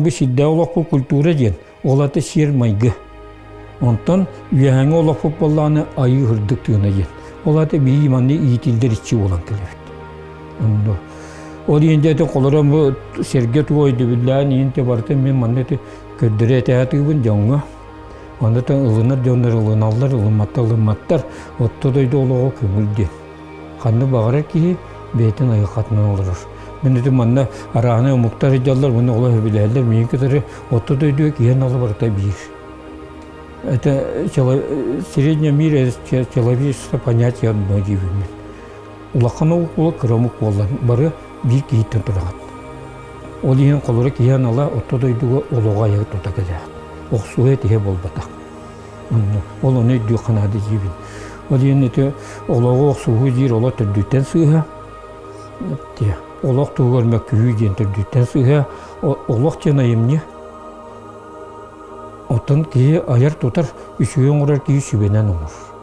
Бу сирдээҕи олохпут культура диэн, ол аты сиэр-майгы. Онтон үөһээҥҥи олохпут буоллаҕына айыы ырдык тыына диэн. Ол аты биһиги манна иитиллэр иччи буолан кэлэбит. Онно ол иһин дьэ холоро бу сиргэ тугу өйдөбүллээн иһин те барытын мин манна ити көрдөрө этэ дьоҥҥо. Онно ылынар дьоннор ылыналлар, ылымматтар ылымматтар. Отто дойду олоҕо көҥүл диэн. Ханна баҕарар киһи бэйэтин айылҕатынан олорор. Мин ити манна арааһынай омуктар сылдьаллар, уонна олох өбүлэһэллэр, миигин кытары отто дойдуга киһи анала барыта биир. Это средний мир человечество понятие одно диибин мин. Улахан омук буола, кыра омук буолла бары биир киһиттэн тураҕыт. Ол иһин холоро киһи анала отто дойдуга олоҕу айа тута кэлээхт. Охсуһа этиһэ буолбатах. Ол ону өйдүөххэ наада диибин. Ол иһин ити олоҕу охсуһуу диир олох төрдүттэн сыыһа. Олох туһугар мөккүһүү диэн төрдүттэн сыыһа. Олох диэн айымньы. Оттон киһи айар-тутар, үчүгэй оҥорор киһи сүбэнэн оҥорор.